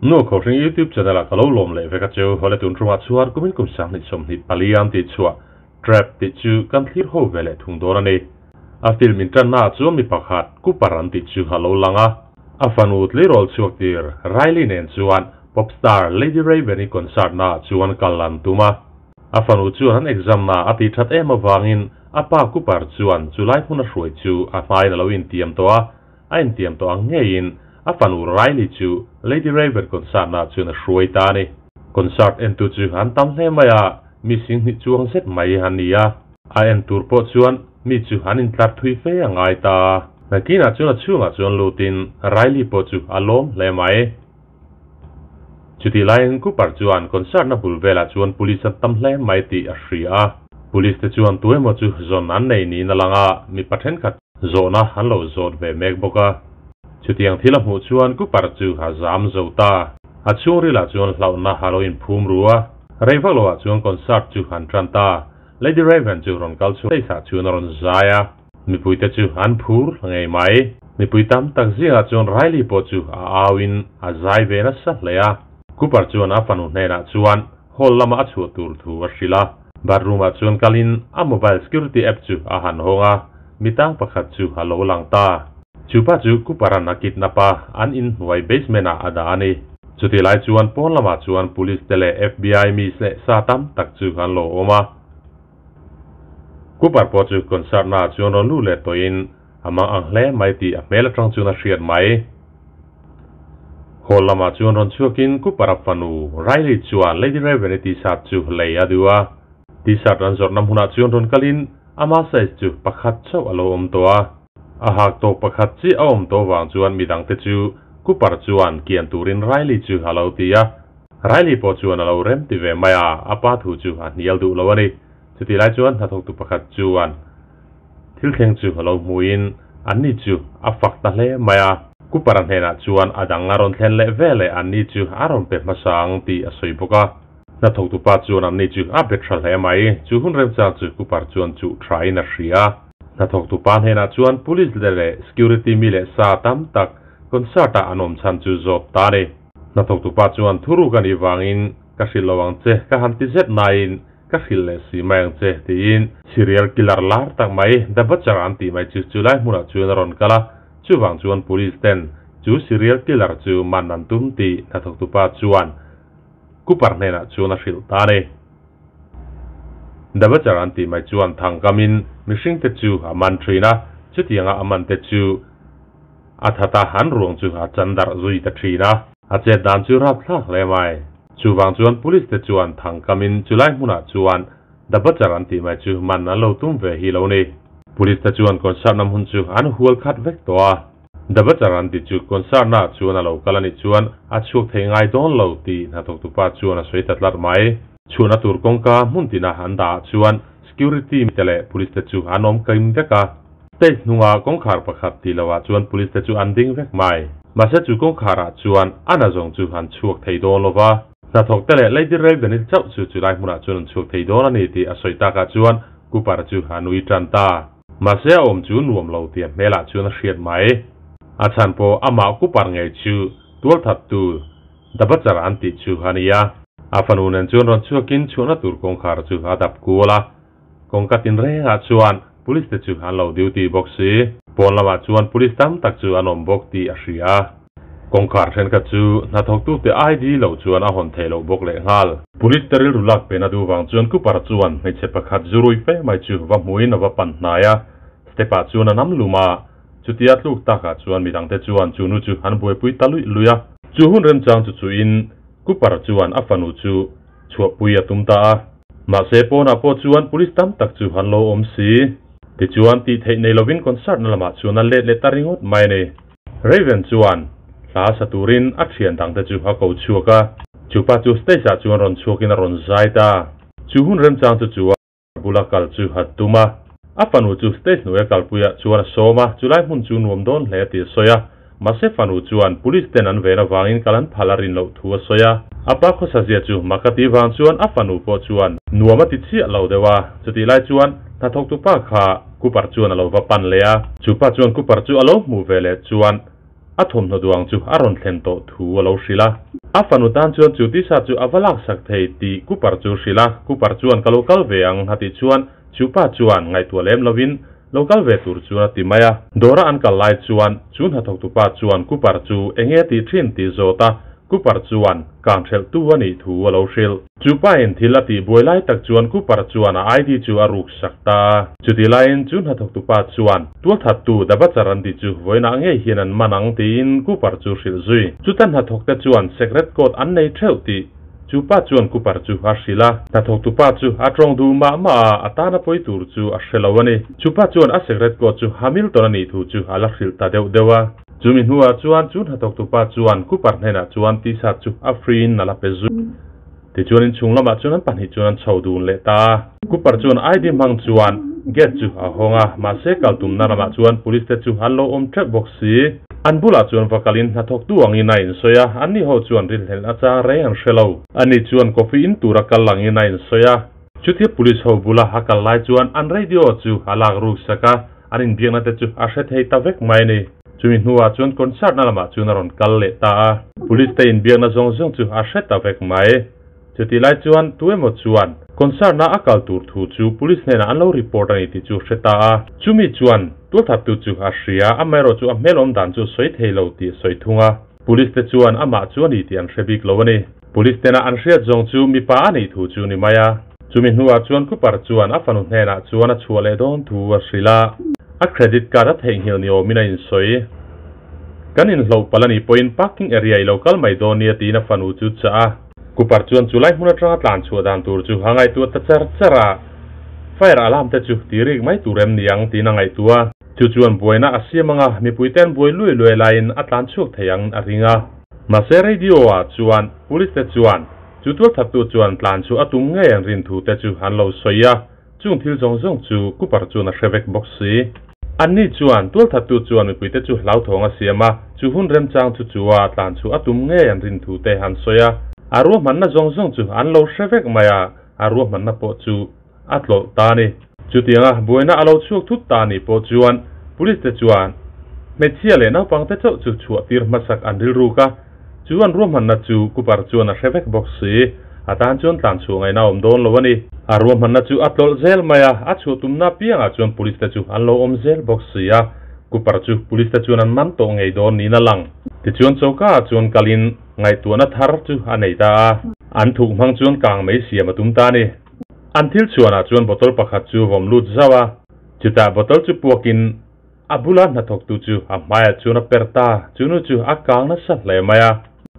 Nu Khawhring YouTube channel ah ka lo lawm leh vek a cheu. Hawle tun tumah chuan kumin kum 2024 an tih chhuah Trap tih chu kan thlir ho ve leh thung dawn a ni. A film intanna ah chuan mi pakhat Cooper an tih chu a lo lang a. A fanu tleirawl chhuak tir Riley nen chuan pop star Lady Raven-i concert na ah chuan kal an tum a. A fanu chuan an exam na a tih that em avangin a pa Cooper chuan chulai hmun a hruai chu a hmain a lo intiam tawh a. A intiam tawh ang ngeiin a fanu Riley chu Lady Raven concert na chuan a hruai ta a ni. Concert entu chu an tam hle mai a, mi singhnih chuang zet mai an ni a. A en tur pawh chuan mi chu an intlar thui fe a ngai ta. Nakinah chuan a chhungah chuan lutin Riley pawh chu a lawm hle mai. Chutih laiin Cooper chuan concert na bul velah chuan police an tam hle mai tih a hria a. Police te chuan tuemaw chu zawn an nei niin a lang a, mipa thenkhat zawhna an lo zawt ve mek bawk a. Chutiang thil a hmuh chuan Cooper chu a zam zo ta. A chhungrilah chuan hlauhna a lo inphum ru a. Rei vak loah chuan concert chu an tan ta. Lady Raven chu rawn kal chhuak stage ah chuan a rawn zai a. Mipuite chu an phur ngei mai. Mipui tam tak zingah chuan Riley pawh chu a auin a zai ve nasa hle a. Cooper chuan a fanu hnenah chuan hall lama a chhuah tur thu a hrilh a. Bathroom ah chuan kalin a mobile security app chu a han hawng a, mitang pakhat chu a lo lang ta. Chu pa chu Cooper-a'n a kidnap a, an inhnuai basement ah a dah a ni. Chutih lai chuan pawn lamah chuan police te leh FBI mi leh sa tam tak chu an lo awm a. Cooper pawh chu concert naah chuan rawn lut leh tawhin a mang ang hle mai tih a hmel atang chuan a hriat mai. Hall lamah chuan rawn chhuakin Cooper-a fanu Riley chuan Lady Raven-i t-shirt chu lei a duh a. T-shirt an zawrhna hmunah chuan rawn kalin ama size chu pakhat chauh a lo awm tawh a. A hak tawk pakhat chiah a awm tawh vang chuan midangte chu Cooper chuan kian turin Riley chu a lo ti a. Riley pawh chuan a lo rem ti ve mai a, a pa thu chu a hnial duh lo a ni. Chutih lai chuan hnathawktu pakhat chuan thil thleng chu a lo hmuhin anni chu a fak ta hle mai a. Cooper-a hnenah chuan a dang a rawn thlen leh ve leh anni chu a rawn pe hmasa ang tih a sawi bawk a. Hnathawktu pa chuan anni chu a be tha hle mai. Chu hun remchang chu Cooper chuan chuh thain a hria. Hnathawktu pa hnenah chuan police leh security mi leh sa tam tak concert-ah an awm chhan chu zawt ta a ni. Hnathawktu pa chuan thuruk a nih vangin ka hrilh lo ang che, ka han ti zet nain ka hrilh leh si mai ang che, tiin serial killer lar tak mai The Butcher an tih mai chu chulai hmunah chuan a rawn kal a, chuvang chuan police ten chu serial killer chu man an tum tih hnathawktu pa chuan Cooper hnenah chuan a hrilh ta a ni. The Butcher an tih mai chuan thangkamin mihringte chu a man thin a, chutianga a man te chu A that a, an ruang chu a chan darh zui ta thin a. A chet dan chu rap thlak hle mai. Chuvang chuan police te chuan thangkamin chulai hmunah chuan The Butcher an tih mai chu man an lo tum ve hi lo ni. Police te chuan concert na hmun chu an hual khat vek tawh a. The Butcher an tih chu concert naah chuan a lo kal a nih chuan a chhuak thei ngai dawn lo tih hnathawktupa chuan a sawi ta tlat mai. Chhuahna tur kawngka hmun tina an dah ah chuan security te leh police te chu an awm kaim vek a. Stage hnunga kawngkhar pakhat tih loh ah chuan police te chu an ding vek mai. Mahse chu kawngkhar ah chuan a na zawng chu an chhuak thei dawn lo va. Hnathawk te leh Lady Ravenhill chauh chu chulai hmunah chuan an chhuak thei dawn a ni tih a sawi tak ah chuan Cooper chu a nui tan ta. Mahse a awm chu nuam lo tih a hmel ah chuan a hriat mai. A chhan pawh amah Cooper ngei chu tualthat tu The Butcher an tih chu a ni a. A fanu nen chuan rawn chhuakin chhuahna tur kawngkhar chu a dap kual a. Kawngka tinrengah chuan police te chu an lo duty bawk si. Pawn lamah chuan police tam tak chu an awm bawk tih a hria. Kawngkhar thenkhat chu hnathawktute ID lo chuan a hawn theih loh bawk lehnghal. Police te rilru lak pen a duh vang chuan Cooper chuan hmeichhe pakhat zurui fe mai chu va hmuin a va pan hnai a. Step ah chuan a nam lum a, chutia tluk takah chuan midangte chuan chu nu chu an buaipui ta luih luih a. Chu hun remchang chu chuhin Cooper chuan a fanu chu chhuahpui a tum ta a. Mahse pawnah pawh chuan police tam tak chu an lo awm si. Tichuan tih theih nei lovin concert na lamah chuan a let leh ta ringawt mai a ni. Raven chuan hla sa turin a thian dangte chu a ko chhuak a. Chupa chu stage ah chuan rawn chhuakin a rawn zai ta. Chu hun remchang chu chu a bula kal chu a tum a. A fanu chu stage hnuaia kalpuiah chuan a sawm a, chulai hmun chu nuam dawn hle tih a sawi a. Mahse fanu chuan police ten an ven avangin kal an phal a rin loh thu a sawi a. A pa khawsa zia chu mak a tih vang chuan a fanu pawh chuan nuam a ti chiah lo deuh a. Chutih lai chuan hnathawktu pa kha Cooper chuan a lo va pan leh a. Chu pa chuan Cooper chu a lo hmuh ve leh chuan A thawmhnaw duang chu a rawn thlen tawh thu a lo hrilh a. A fanu tan chuan chu t-shirt chu a va laksak thei tih Cooper chu hrilh a. Cooper chuan ka lo kal ve ang a tih chuan chu pa chuan ngaihtuah lem lovin lo kal ve tur chuan a ti mai a. Dawra an kal lai chuan chu hnathawktu pa chuan Cooper chu enge a tih thin tih zawt a, Cooper chuan kang hrelh tu a nih thu a lo hrilh. Chu pa in thil a tih buai lai tak chuan Cooper chuan a ID chu a ruk sak ta a. Chutih laiin chu hnathawktu pa chuan tualthattu Dabachar an tih chu vawiinah ngei hian an man ang tiin Cooper chu hrilh zui. Chuta hnathawkte chuan secret code an nei theuh tih chu pa chuan Cooper chu a hrilh a. Hnathawktu pa chu a tawng duh mah mah a, a tana pawi tur chu a hre lo a ni. Chu pa chuan a secret code chu Hamilton a nih thu chu a la hrilh ta deuh deuh a. Chumi hnuah chuan chu hnathawktu pa chuan Cooper hnenah chuan t-shirt chu a free in a la pe zui. Tichuan inchhung lamah chuan an pahnih chuan an chho dun leh ta a. Cooper chuan ID hmang chuan gate chu a hawng a, mahse kal tumna ramah chuan police te chu an lo awm teuh bawk si. An bulah chuan va kalin hnathawktu angin a insawi a, anni ho chuan rilhlelh a chang reng an hre lo. Ani chuan coffee in tura kal langin a insawi a. Chutia police ho bula a kal lai chuan an radio chu a lak ruk sak a, an inbiakna te chu a hre thei ta vek mai a ni. Chumi hnuah chuan concert na lamah chuan a rawn kal leh ta a. Police te inbiakna zawng zawng chu a hre ta vek mai. Chutih lai chuan tu emaw chuan concert na a kal tur thu chu police hnenah an lo report a ni tih chu hre ta a. Chumi chuan tualthattu chu a hria, amaherawh chu a hmel awm dan chu a sawi thei lo tih a sawi thung a. Police te chuan amah chu a ni tih an hre bik lo a ni. Police tena an hriat zawng chu mipa a nih thu chu ni mai a. Chumi hnuah chuan Cooper chuan a fanu hnenah chuan a chhuah leh dawn thu a hrilh a. A credit card a theihnghilh ni awmin a insawi. Kan inhloh palh a nih pawhin parking area i lo kal mai dawn nia tiin a fanu chu chah a. Cooper chuan chu lai hmun atanga tlan chhuah dan tur chu a ngaihtuah ta char char a. Fire alarm te chu ti rik mai tur em ni ang tiin a ngaihtuah a. Chu chuan buaina a siam anga mipuite an buai luai luai laiin a tlan chhuak thei ang a ring a. Mahse radio ah chuan police te chuan chu tualthattu chuan tlan chu a tum ngei an rin thu te chu an lo sawi a, chung thil zawng zawng chu Cooper chuan a hre vek bawk si. Anni chuan tualthattu chuan mipui te chu hlauthawng a siam a, chu hun remchang chu chu a tlan chu a tum ngei an rin thu te an sawi a, a ruahmanna zawng zawng chu an lo hre vek mai a, a ruahmanna pawh chu a tlawlh ta a ni. Chutianga buaina a lo chhuak thut ta nih pawh chuan Police te chuan hmeichhia leh naupang te chauh chu chhuah tir hmasak an rilruk a, chu an ruahmanna chu Cooper chuan a hre vek bawk si. A tan chuan tlan chhuah ngaihna a awm dawn lo a ni. A ruahmanna chu a tlawlh zel mai a, a chhuah tumna apiangah chuan Police te chu an lo awm zel bawk si a, Cooper chu Police te chuan an man tawh ngei dawn niin a lang. Tichuan choka ah chuan kalin ngaihtuahna thar chu a nei ta a. An thuk hmang chuan kang mei siam a tum ta a ni. An thil chhuanah chuan bottle pakhat chu vawm lut zauh a, chutah bottle chu puakin a bula hnathawktu chu a hmaiah chuan a per ta, chu nu chu a kang nasa hle mai a.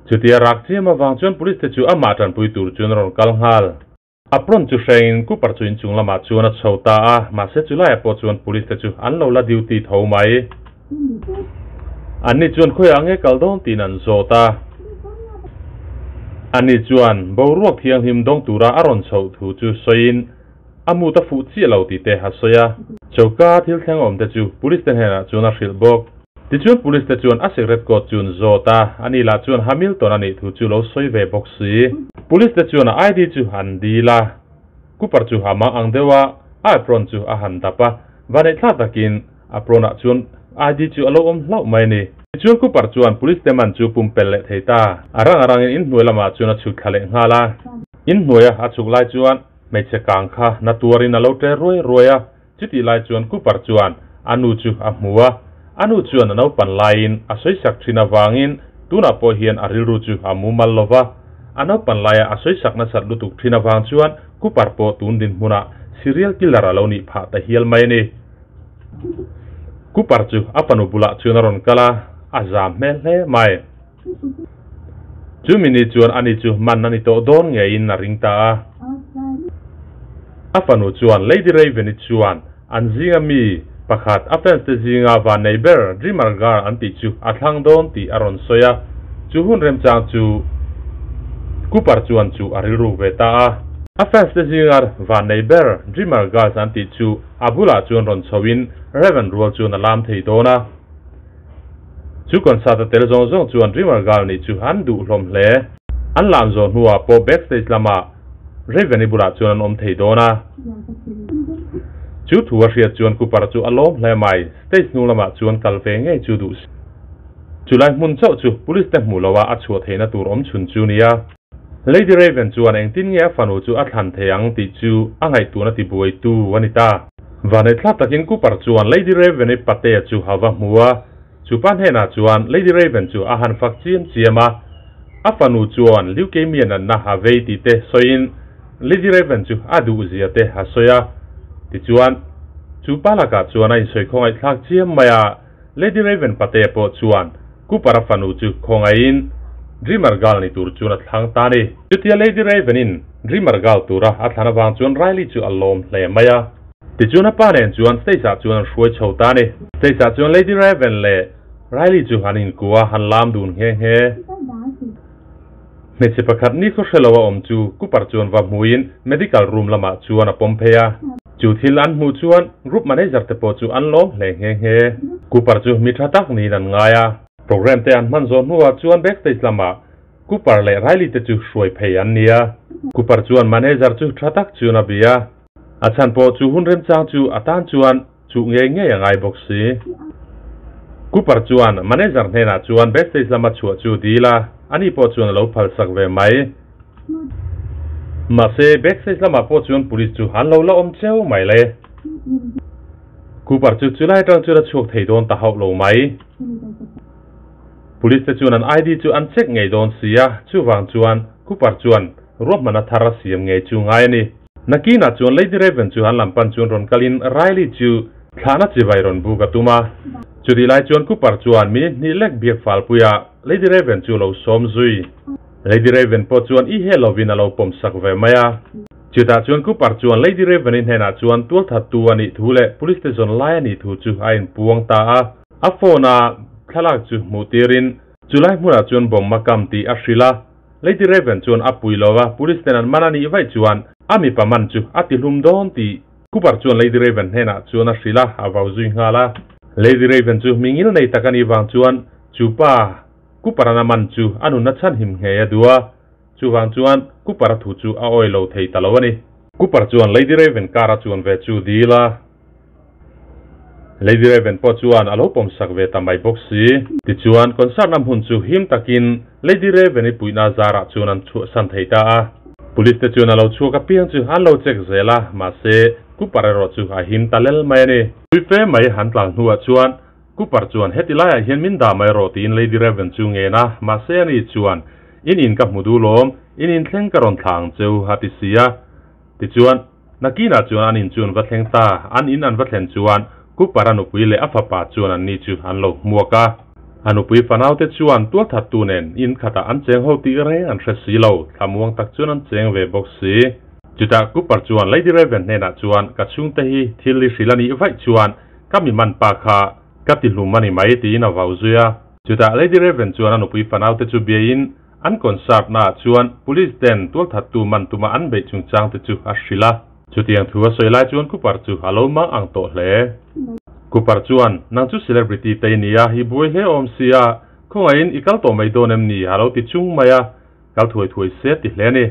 Chutia rak chiam avang chuan police te chu amah tanpui tur chuan a rawn kal nghal. Apron chu hrengin Cooper chu inchung lamah chuan a chho ta a, mahse chulaiah pawh chuan police te chu an lo la duty tho mai. Anni chuan khawiah nge kal dawn tiin an zawt a. Ani chuan boruak thianghlim dawng tura a rawn chhoh thu chu sawiin a mut a fuh chiah lo tih te a sawi a. Choka thil thleng awm te chu police te hnenah chuan a hrilh bawk. Tichuan police te chuan a secret code chu an zawt a, ani lah chuan Hamilton a nih thu chu lo sawi ve bawk si. Police te chuan a ID chu an dil a, Cooper chu a mang ang deuh a, a apron chu a han dap a, vaneihthlak takin A prawnah chuan ID chu a lo awm hlauh mai a ni. Tichuan Cooper chuan police te man chu pumpelh leh thei ta. A rang a rangin inhnuai lamah chuan a chhuk thla leh nghal a. Inhnuaia a chhuk lai chuan hmeichhe kang kha na tuarin a lo ṭe ruai ruai a. Chutih lai chuan Cooper chuan a nu chu a hmu a. A nu chuan a naupan laiin a sawisak ṭhin avangin tunah pawh hian a rilru chu a mumal lo va. A naupan laia a sawisak nasat lutuk ṭhin avang chuan Cooper pawh tun dinhmunah serial killer a lo nih phah ta hial mai a ni. Cooper chu a fanu bulah chuan a rawn kal a, a zam hmel hle mai. Chumi ni chuan ani chu man a ni tawh dawn ngeiin a ring ta a. A fanu chuan Lady Raven-i chuan an zinga mi pakhat a fans te zinga van nei ber Dreamer Girl an tih chu a thlang dawn tih a rawn sawi a. Chu hun remchang chu Cooper chuan chu a rilruk ve ta a. A fans te zinga van nei ber Dreamer Girls an tih chu A bulah chuan rawn chhoin Raven rual chuan a lam thei dawn a. Chu concert a tel zawng zawng chuan Dreamer Girl nih chu an duh hlawm hle. An lam zawh hnuah pawh backstage lamah Raven-i bulah chuan an awm thei dawn a. Chu thu a hriat chuan Cooper chu a lawm hle mai, stage hnung lamah chuan kal ve ngei chu duh si. Chulai hmun chauh chu police te hmuh loha a chhuah theihna tur awm chhun chu nia. Lady Raven chuan engtin nge a fanu chu a thlan thei ang tih chu a ngaihtuahna tibuaitu a ni ta. Vanneih takin Cooper chuan Lady Raven-i patea chu a va hmu a, chu pa hnenah chuan Lady Raven chu a han fak chiam chiam a. A fanu chuan leukemia natna a vei tih te sawiin Lady Raven chu a duh zia te a sawi a. Tichuan, chu pa lakah chuan a insawi khawngaihthlak chiam mai a. Lady Raven patea pawh chuan Cooper-a fanu chu khawngaihin Dreamer Girl ni tur chuan a thlang ta a ni. Chutia Lady Raven-in Dreamer Girl tura a thlan avang chuan Riley chu a lawm hle mai a. Tichuan a pa nen chuan stage-ah chuan an hruai chho ta a ni. Stage-ah chuan Lady Raven leh Riley chu an inkua a, han lam dun nghe nghe. Hmeichhe pakhat ni khaw hre lo a awm chu Cooper chuan va hmuin medical room lamah chuan a pawm phei a. Chu thil an hmuh chuan group manager te pawh chu an lawm hle nghe nghe. Cooper chu mi tha tak niin an ngai a. Program te an hman zawh hnuah chuan backstage lamah Cooper leh Riley te chu hruai phei an ni a. Cooper chuan manager chu tha tak chuan a bia. A chhan pawh chu hun remchang chu a tan chuan chuh ngei ngei a ngai bawk si. Cooper chuan manager hnenah chuan backstage lama chhuah chu dil a, ani pawh chuan a lo phalsak ve mai. Mahse, backstage lamah pawh chuan police chu an lo la awm cheu mai le. Cooper chu chulai atang chuan a chhuak thei dawn ta hauh lo mai. Police te chuan an ID chu an check ngei dawn si a, chuvang chuan Cooper chuan ruahmanna thar a siam ngei chu ngai a ni. Nakinah chuan Lady Raven chu an lam pan chuan rawn kalin Riley chu thlahna chivai rawn buk a tum a. Chutih lai chuan Cooper chuan minute hnih lek biak falpuiah Lady Raven chu lo sawm zui. Lady Raven pawh chuan i he lovin a lo pawm sak ve mai a. Chutah chuan Cooper chuan Lady Raven-i hnenah chuan tualthattu a nih thu leh police te zawn lai a nih thu chu a inpuang ta a. A phone a thlalak chu hmuh tirin chulai hmunah chuan bomb a kam tih a hrilh a. Lady Raven chuan a pui lo a, police ten an man a nih vaih chuan a mipa man chu a tihlum dawn tih Cooper chuan Lady Raven hnenah chuan a hrilh a, a vau zui nghal a. Lady Raven chu mingil nei tak a nih vang chuan chu pa Cooper-a'n a man chu a nunna chhanhim nghei a duh a, chuvang chuan Cooper-a thu chu a awi lo thei ta lo a ni. Cooper chuan Lady Raven car a chuan ve chu dil a, Lady Raven pawh chuan a lo pawmsak ve ta mai bawk si. Tichuan, concert-na hmun chu him takin Lady Raven-i puihna zarah chuan an chhuahsan thei ta a. Police te chuan a lo chhuak apiang chu an lo check zel a, mahse, Cooper erawh chu a him ta lel mai a ni. Pui fe mai han tlan hnuah chuan Cooper chuan heti laiah hian min dah mai rawh tiin Lady Raven chu ngen a, mahse ani chuan, In in ka hmu duh lawm, in in thleng ka rawn thla ang cheu, a ti si a. Tichuan, nakinah chuan an in chu an va thleng ta, an in an va thlen chuan Cooper a nupui leh a fapa chuan anni chu an lo hmuak a. A nupui fanaute chuan tualthattu nen in khatah an cheng ho tih reng an hre si lo, thlamuang tak chuan an cheng ve bawk si. Chutah Cooper chuan Lady Raven hnenah chuan, Ka chhungte hi thil i hrilh a nih vaih chuan Ka mi man pa kha ka ti hlum a ni mai tiin a vau zui a. Chutah Lady Raven chuan a nupui fanaute chu biain an concert naah chuan police ten tualthattu man tuma an beih chungchang te chu a hrilh a. Chutiang thu a sawi lai chuan Cooper chu a lo mang ang tawh hle. Cooper chuan, Nang chu celebrity te i ni a, i buai hle awm si a, khawngaihin i kal tawh mai dawn em ni? a lo ti chung mai a, kal thuai thuai se ti hle a ni.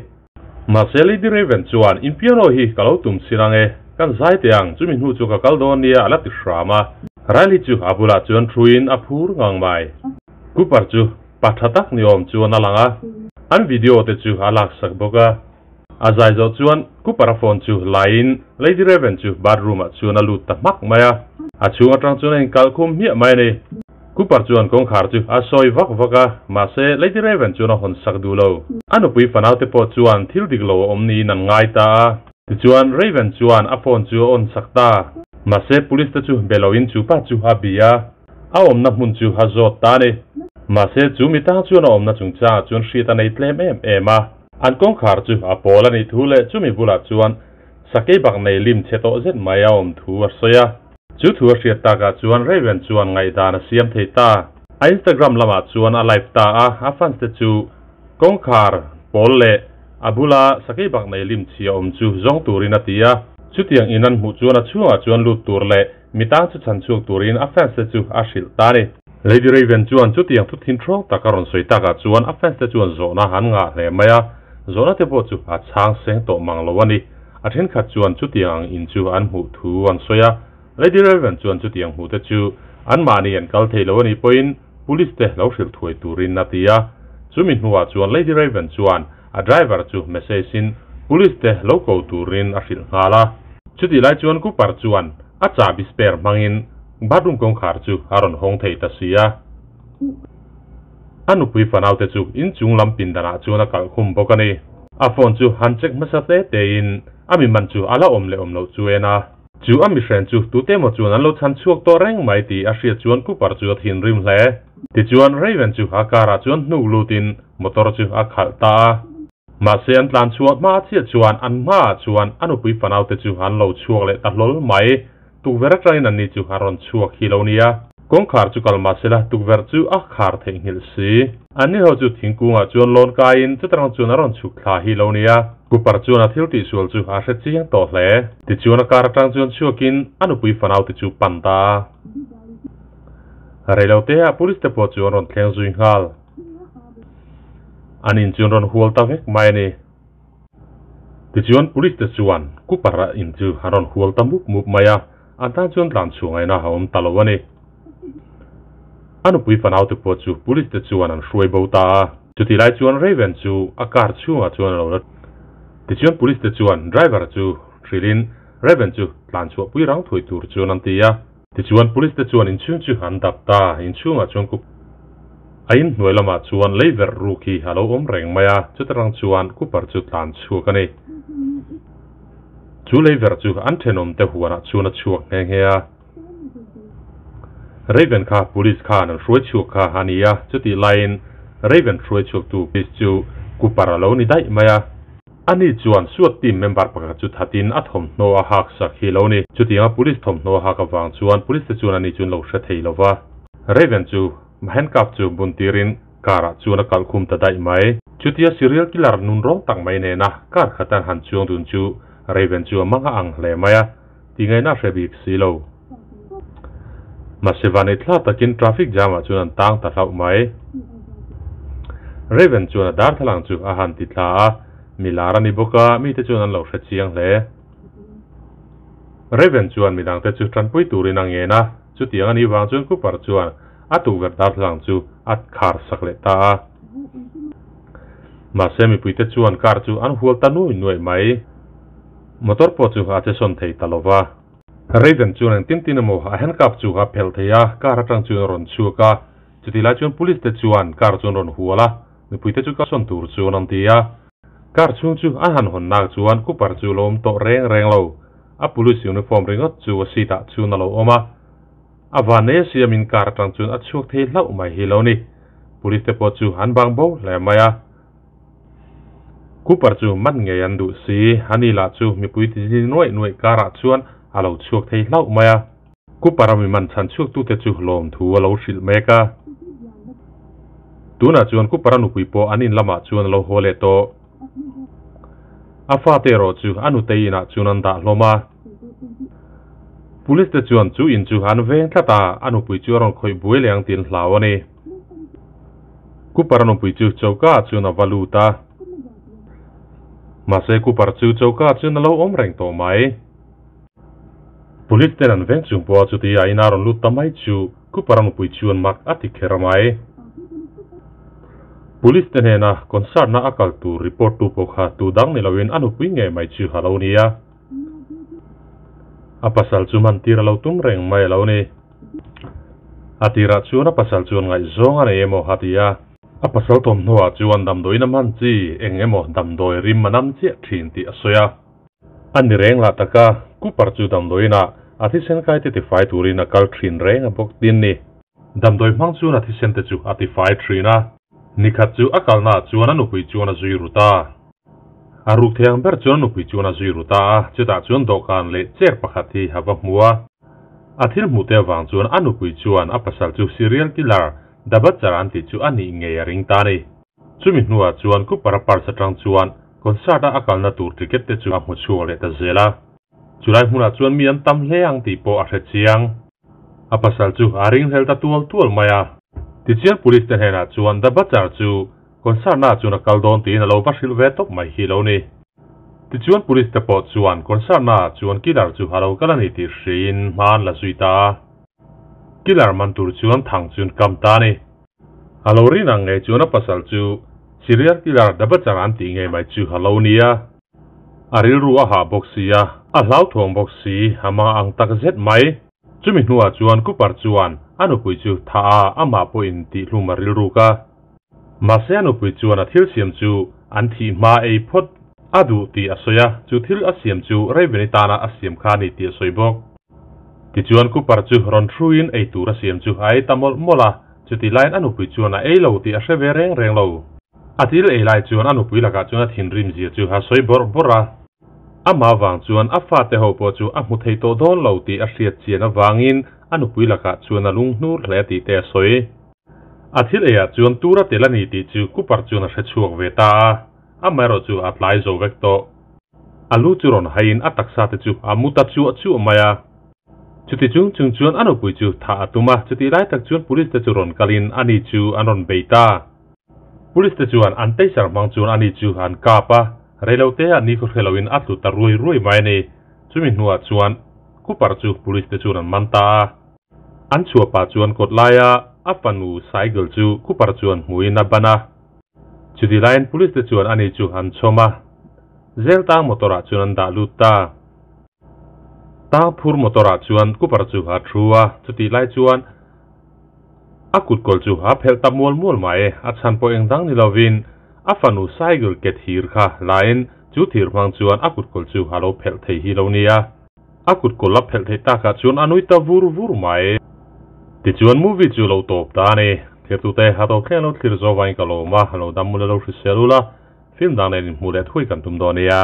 Mahse Lady Raven chuan, In piano hi ka lo tum chhin ang e, kan zai teh ang, chumi hnu chu ka kal dawn nia a la ti hram a. Riley chu a bulah chuan thuin a phur ngang mai. Cooper chu pa tha tak ni awm chuan a lang a, an video te chu a laksak bawk a. A zai zawh chuan Cooper a phone chu laiin Lady Raven chu bathroom ah chuan a lut ta hmak mai a. A chhung atang chuan a inkalh khum hmiah mai a ni. Cooper chuan kawngkhar chu a sawi vak vak a, mahse Lady Raven chuan a hawn sak duh lo. A nupui fanaute pawh chuan thil dik lo a awm niin an ngai ta a. Tichuan Raven chuan a phone chu a on sak ta. Mahse police te chu be loin chu pa chu a bi a, a awmna hmun chu a zawt ta a ni. Mahse chu mi tang chuan a awmna chungchangah chuan hriat a nei tlem em em a. An kawngkhar chu a pawl a nih thu leh chumi bulah chuan sakei bak nei lim chhe tawh zet mai a awm thu a sawi a. Chu thu a hriat takah chuan Raven chuan ngaihdan a siam thei ta. A Instagram lamah chuan a live ta a, a fans te chu kawngkhar pawl leh a bula sakei bak nei lim chhia awm chu zawng turin a ti a. Chutiang in an hmuh chuan a chhungah chuan lut tur leh mi tang chu chhan chhuak turin a fans te chu a hrilh ta a ni. Lady Raven chuan chutiang thu thinthrawng tak a rawn sawi takah chuan a fans te chuan zawhna an ngah hle mai a, zawhna te pawh chu a chhang seng tawh mang lo a ni. A thenkhat chuan chutiang ang in chu an hmuh thu an sawi a, Lady Raven chuan chutiang hmuh te chu anmahni an kal thei lo a nih pawhin Police te lo hrilh thuai turin a ti a. Chumi hnuah chuan Lady Raven chuan a driver chu message in Police te lo ko turin a hrilh nghal a. Chutih lai chuan Cooper chuan a chahbi spare hmangin bathroom kawngkhar chu a rawn hawng thei ta si a. A nupui fanaute chu inchung lam pindanah chuan a kalh khum bawk a ni. A phone chu han check hmasa hle tein a mi man chu a la awm leh awm loh chu en a. Chu a mihren chu tute emaw chuan an lo chhan chhuak tawh reng mai tih a hriat chuan Cooper chu a thinrim hle. Tichuan Raven chu a car ah chuan hnuk lutin motor chu a khalh ta a. Mahse an tlan chhuah hma chiah chuan an hmaah chuan a nupui fanaute chu an lo chhuak leh ta hlawl mai. Tukverh atangin anni chu a rawn chhuak hi lo nia. Kawngkhar chu kal mahsela tukverh chu a khar theihnghilh si. Anni ho chu thingkungah chuan lawn kaiin chutarang chuan a rawn chhuk thla hi lo nia. Cooper chuan a thil tihsual chu a hre chiang tawh hle. Tichuan a kar atang chuan chhuakin a nupui fanaute chu pan ta a. Reilote ah police te pawh chu an rawn thleng zui nghal. An in chu an rawn hual ta vek mai a ni. Tichuan police te chuan Cooper a in chu an rawn hual ta mup mup mai a, an tan chuan tlan chhuah ngaihna a awm ta lo a ni. A nupui fanau te pawh chu police te chuan an hruai bo ta a. Chutih lai chuan Raven chu a car chhungah chuan a lo la. Tichuan police te chuan driver chu hrilhin Raven chu tlan chhuah pui rang thui tur chuan an ti a. Tichuan police te chuan inchhung chu an dap ta, inchhungah chuan Cooper a inhnuai lamah chuan lei verh ruk hi a lo awm reng mai a, chutarang chuan Cooper chu tlan chhuak a ni. Chu lei verh chu an thenawm te huanah chuan a chhuak nghe nghe a. Raven kha police khan an hruai chhuak kha a ni a, chutih laiin Raven hruai chhuaktu police chu Cooper a lo ni daih mai a. Ani chuan SWAT team member pakhat chu thatin a thawmhnaw a hak sak hi lo ni. Chutianga police thawmhnaw a hak avang chuan police te chuan ani chu an lo hre thei lo va. Raven chu handcuff chu bun tirin car ah chuan a kalh khum ta daih mai. Chutia serial killer nun rawng tak mai nena car khat an han chuang dun chu Raven chu a mang a ang hle mai a, tingaihna a hre bik si lo. Mahse vanei thla takin traffic jam ah chuan an tang ta hlauh mai. Raven chuan a darthlalang chu a han ti thla a, mi lar a ni bawk a, mite chuan an lo hre chiang hle. Raven chuan midangte chu tanpui turin a ngen a, chutiang a nih vang chuan Cooper chuan a tukverh darthlalang chu a khar sak leh ta a. Mahse mipuite chuan car chu an hual ta nuai nuai mai. Motor pawh chu a che sawn thei ta lo va. Raven chuan engtin tin emaw a handcuff chu a phelh thei a, car atang chuan a rawn chhuak a. Chutih lai chuan police te chuan car chu an rawn hual a, mipui te chu ka sawn tur chuan an ti a. Car chhung chu an han hawn nak chuan Cooper chu lo awm tawh reng reng lo. A police uniform ringawt chu a seat ah chuan a lo awm a. A van nei a siamin car atang chuan a chhuak thei hlauh mai hi lo ni. Police te pawh chu an bang bo hle mai a. Cooper chu man ngei an duh si, ani lah chu mipui ti zin nuaih nuaih karah chuan a lo chhuak thei hlauh mai a. Cooper a mi man chhan chhuaktute chu lawmthu a lo hrilh mek a. Tunah chuan Cooper a nupui pawh an in lamah chuan a lo haw leh tawh. A fate erawh chu a nutei inah chuan an dah hlawm a. Police te chuan chu in chu an veng tlat a, a nupui chu a rawn khawih buai leh ang tiin hlau a ni. Cooper a nupui chu choka ah chuan a va lut a. Mahse Cooper chu choka ah chuan a lo awm reng tawh mai. Police ten an veng chung pawh a chuti a ina rawn lut ta mai chu Cooper a nupui chuan mak a ti kher mai. Police te hnena concert na a kal tur report tu pawh kha tu dang ni loin a nupui ngei mai chu a lo ni a. A pasal chu man tir a lo tum reng mai a lo ni. A tirah chuan a pasal chuan ngaihzawng a nei emaw a ti a. A pasal thawmhnaw ah chuan damdawiin a hman chi eng emaw damdawi rim a nam chiah thin tih a sawi a. A ni reng lah taka Cooper chu damdawiin ah a thisen kai te tifai turin a kal thin reng a bawk tin ni. Damdawi hmang chuan a thisen te chu a tifai thin a. Nikhat chu a kalna ah chuan a nupui chuan a zui ru ta. A ruk thei ang ber chuan a nupui chuan a zui ru ta a, chutah chuan dawhkan leh chair pakhat hi a va hmu a. A thil hmuh te avang chuan a nupui chuan a pasal chu serial killer Dabatchar an tih chu a nih ngei a ring ta a ni. Chumi hnuah chuan Cooper-a purse atang chuan concert-a a kalna tur ticket te chu a hmu chhuak leh ta zel a. Chulai hmunah chuan mi an tam hle ang tih pawh a hre chiang. A pasal chu a ringhlel ta tual tual mai a. Tichuan police te hnenah chuan Dabatchar chu Concert na chuan a kal dawn tiin a lo va hrilh ve tawp mai hi lo ni. Tichuan police te pawh chuan concert na ah chuan killer chu a lo kal a ni tih hriin hma an la zui ta a. Killer man tur chuan thang chuan kam ta a ni. A lo rin ang ngei chuan a pasal chu serial killer The Butcher an tih ngei mai chu a lo ni a. A rilru a hah bawk si a, a hlauthawng bawk si, a mang ang tak zet mai. Chumi hnuah chuan Cooper chuan a nupui chu thah a, amah pawhin tihhlum a rilruk a. Mahse a nupui chuan a thil siam chu an thih hma ei phawt a duh tih a sawi a, chu thil a siam chu Raven-i tana a siam kha a ni tih a sawi bawk. Tichuan Cooper chu rawn hruiin ei tur a siam chu a ei ta mawlh mawlh a, chutih laiin a nupui chuan a ei lo tih a hre ve reng reng lo. A thil ei lai chuan a nupui lakah chuan a thinrim zia chu a sawi bawrh bawrh a. Amah vang chuan a fate ho pawh chu a hmu thei tawh dawn lo tih a hriat chian avangin a nupui lakah chuan a lunghnur hle tih te a sawi. A thil eiah chuan tur a tel a ni tih chu Cooper chuan a hre chhuak ve ta a, amaherawh chu a tlai zo vek tawh. A lu chu rawn haiin a taksa te chu a mu ta chuah chuah mai a. Chuti chung chung chuan a nupui chu thah a tum a, chutih lai tak chuan police te chu rawn kalin ani chu an rawn bei ta. Police te chuan an taser hmang chuan ani chu an kap a, reilote ah ni khaw hre loin a tlu ta ruai ruai mai a ni. Chumi hnuah chuan Cooper chu police te chuan an man ta a. An chhuah pah chuan kawt laia a fanu cycle chu Cooper chuan hmuin a ban a. Chuti laiin police te chuan ani chu an chhawm a, zel tang motor ah chuan an dah lut ta. Tang phur motor ah chuan Cooper chu a thu a, chutih lai chuan A kutkawl chu a phelh ta mual mual mai, a chhan pawh eng dang ni lovin a fanu cycle ke thir kha lain chu thir hmang chuan a kutkawl chu a lo phelh thei hi lo nia. A kutkawl a phelh theih takah chuan a nui ta vur vur mai. Tichuan movie chu lo tawp ta a ni. Thirtute a tawp thleng lo thlir zawk vangin ka lawm a, lo dam mul a lo hrisel ula, film dang nen inhmuh leh thui kan tum dawn nia.